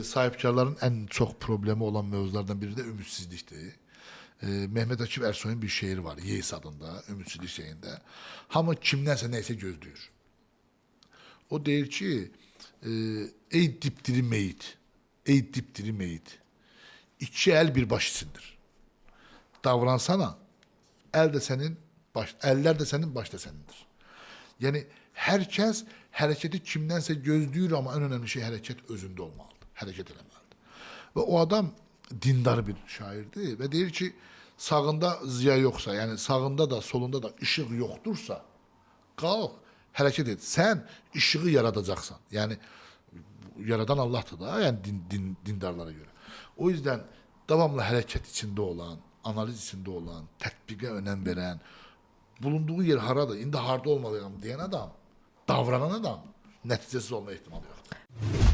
Sahibkarların en çok problemi olan mevzulardan biri de ümitsizliktir. Mehmet Akif Ersoy'un bir şiiri var Yeis adında, ümitsizlik şeyinde. Hamı kimdənsə nəysə gözləyir. O deyir ki, ey dipdiri meyit, ey dipdiri meyit, iki əl bir baş içindir. Davransana, əl də sənin, baş, əllər də sənin, baş da sənindir. Yəni hər kəs hərəkəti kimdənsə gözləyir, amma ən önəmli şey hərəkət özündə olmalıdır. Hərəkət eləməlidir. Və o adam dindar bir şairdir və deyir ki, sağında ziya yoxsa, yəni sağında da, solunda da işıq yoxdursa, qalx, hərəkət et. Sən işığı yaradacaqsan. Yəni yaradan Allahdır da, yəni dindarlara görə. O yüzden davamlı hərəkət içində olan, analiz içində olan, tətbiqə önəm verən, bulunduğu yer haradır, indi harda olmalıyam deyən adam, davranan adam nəticəsiz olma ehtimalı yoxdur.